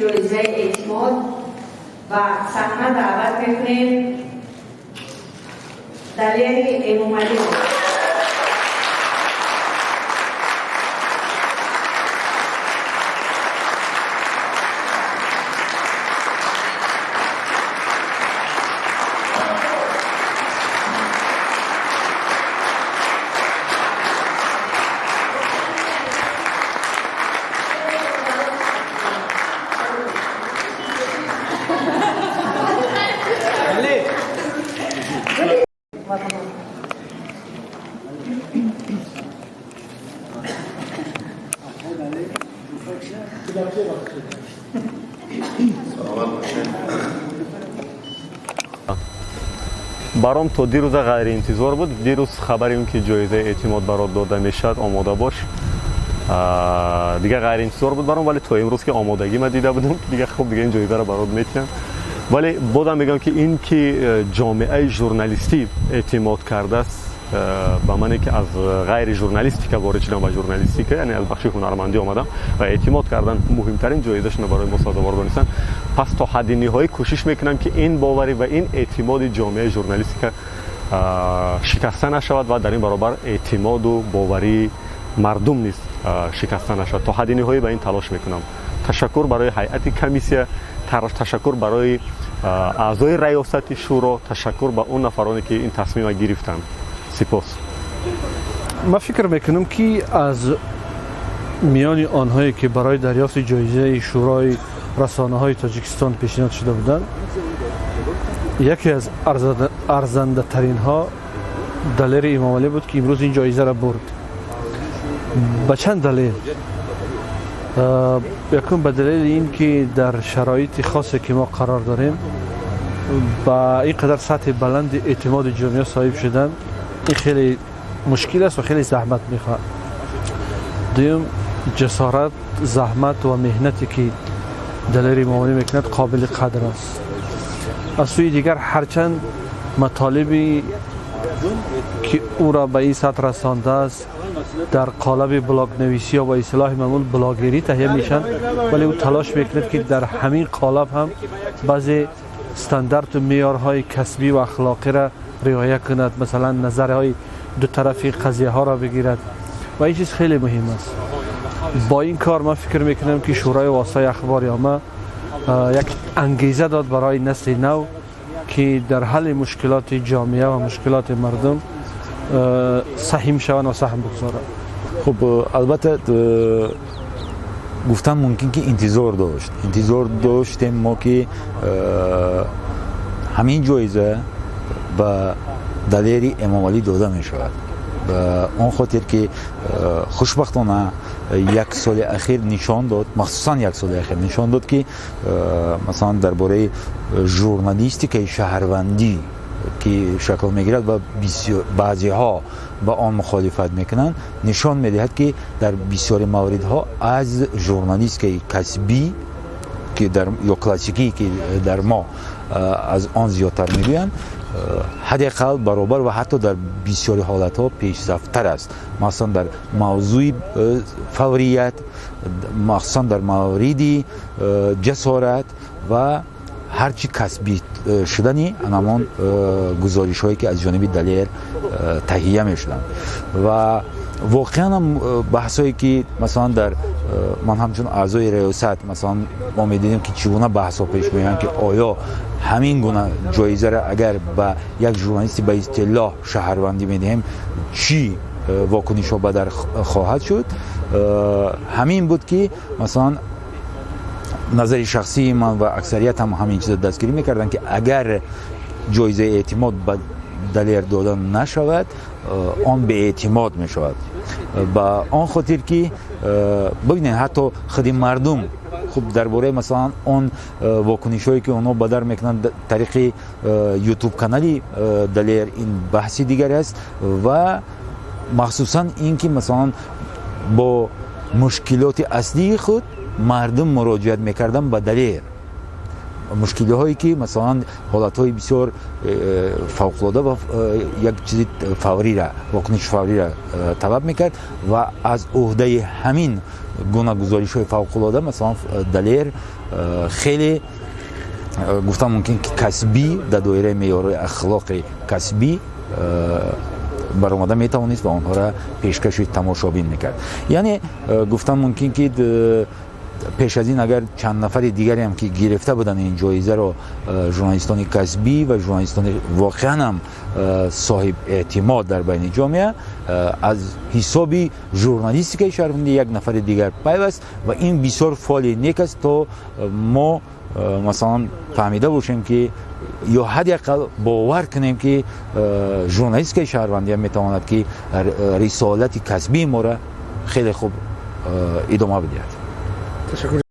Ҷоизаи эътимод ба саҳна даъват мекунем Далери Эмомалиро. Баром то дирӯза ғайриинтизор буд. Дирӯз хабари он, ки ҷоизаи эътимод барот дода мешавад, омода бош, дигар ғайриинтизор буд баром. Вале то имрӯз, ки омодагӣ ма дида будам, дигар хуб, дига ин ҷоизаро барот метиҳам. Вале бозам мегӯям, ки ин ки ҷомеаи журналистӣ эътимод кардааст ба мане, ки аз ғайри журналистика ворид шудам ба журналистика, яъне аз бахши ҳунармандӣ омадам ва эътимод кардан, муҳимтарин ҷоизашонро барои мо сазовор донистанд. Пас то ҳадди ниҳоӣ кӯшиш мекунам, ки ин боварӣ ва ин эътимоди ҷомеаи журналистика шикаста нашавад ва дар ин баробар эътимоду боварии мардум низ шикаста нашавад. То ҳадди ниҳоӣ ба ин талош мекунам. Ташаккур барои ҳайати комиссия, ташаккур барои аъзои раёсати шӯро, ташаккур ба он нафароне, ки ин тасмима гирифтанд. Сипос. Ман фикр мекунам, ки аз миёни онҳое, ки барои дарёфти ҷоизаи Шӯрои расонаҳои Тоҷикистон пешниҳод шуда буданд, яке аз арзандатаринҳо Далери Имомалӣ буд, ки имрӯз ин ҷоизаро бурд. Ба чанд далел: якум, ба далели ин ки дар шароити хосе, ки мо қарор дорем, ба ин қадар сатҳи баланди эътимоди ҷомеа соҳиб шудан, ин хеле мушкил аст ва хеле заҳмат мехоҳад. Дуюм, ҷасорат, заҳмат ва меҳнате, ки Далери Имомалӣ мекунад, қобили қадр аст. Аз сӯи дигар, ҳарчанд матолибе, ки ӯро ба ин сатҳ расондааст, дар қолаби блогнависӣ ё ба истилоҳи маъмул блогерӣ таҳия мешаванд, вале ӯ талош мекунад, ки дар ҳамин қолаб ҳам баъзе стандарту меъёрҳои касбӣ ва ахлоқиро риоя кунад, масалан, назарҳои дутарафи қазияҳоро бигирад ва ин чиз хеле муҳим аст. Бо ин кор ман фикр мекунам, ки Шӯрои воситаи ахбори омма як ангеза дод барои насли нав, ки дар ҳалли мушкилоти ҷомеа ва мушкилоти мардум саҳим шаванд ва саҳм бигузоранд. Хуб, албатта, гуфтан мумкин, ки интизор доштем мо, ки ҳамин ҷоиза ба Далери Эмомалӣ дода мешавад, ба он хотир ки хушбахтона як соли ахир нишон дод, махсусан як соли ахир нишон дод, ки масалан, дар бораи журналистикаи шаҳрвандӣ, ки шакл мегирад ва баъзеҳо ба он мухолифат мекунанд, нишон медиҳад, ки дар бисёри мавридҳо аз журналистикаи касбӣ, ки дар ё классикӣ, ки дар мо аз он зиёдтар мегӯянд, ҳадди ақал баробар ва ҳатто дар бисёри ҳолатҳо пешрафттар аст, махсусан дар мавзӯи фаврият, махсусан дар мавриди ҷасорат ва ҳарчи касбӣ шудани ҳамон гузоришҳое, ки аз ҷониби Далер таҳия мешуданд. Ва воқеан ҳам баҳсҳое, ки масалан, дар ман ҳамчун аъзои раёсат, масалан, мо медидем, ки чӣ гуна баҳсҳо пеш меоянд, ки оё ҳамин гуна ҷоизаро агар ба як журналисти ба истилоҳ шаҳрвандӣ медиҳем, чӣ вокунишҳо ба дар хоҳад шуд. Ҳамин буд, ки масалан, назари шахсии ман ва аксарият ҳам ҳамин чиза дастгирӣ мекарданд, ки агар ҷоизаи эътимод ба Далер дода нашавад, он беэътимод мешавад, ба он хотир ки бибинед, ҳатто худи мардум хуб дар бораи, масалан, он вокунишҳое, ки онҳо бадар мекунанд тариқи Ютуб канали Далер, ин баҳси дигар аст. Ва махсусан ин ки, масалан, бо мушкилоти аслии худ мардум муроҷиат мекарданд ба Далер. Мушкилиҳое, ки масалан ҳолатҳои бисёр фавқулода ва як чизи фаврира, вокуниши фаврира талаб мекард ва аз уҳдаи ҳамин гуна гузоришҳои фавқулода масалан Далер хеле, гуфтан мумкин ки, касбӣ, дар доираи меъёрҳои ахлоқи касбӣ баромада метавонист ва онҳоро пешкаши тамошобин мекард. Яъне гуфтан мумкин, ки пеш аз ин агар чанд нафари дигареам ки гирифта буданд ин ҷоизаро, журналистони касбӣ ва журналистони воқеан ҳам соҳиб эътимод дар байни ҷомеа, аз ҳисоби журналистикаи шаҳрвандӣ як нафари дигар пайваст ва ин бисёр фоли нек аст, то мо масалан фаҳмида бошем, ки ё ҳадди ақал бовар кунем, ки журналистикаи шаҳрвандиам метавонад, ки рисолати касбии моро хеле хуб идома бидиҳад. Ташаккур.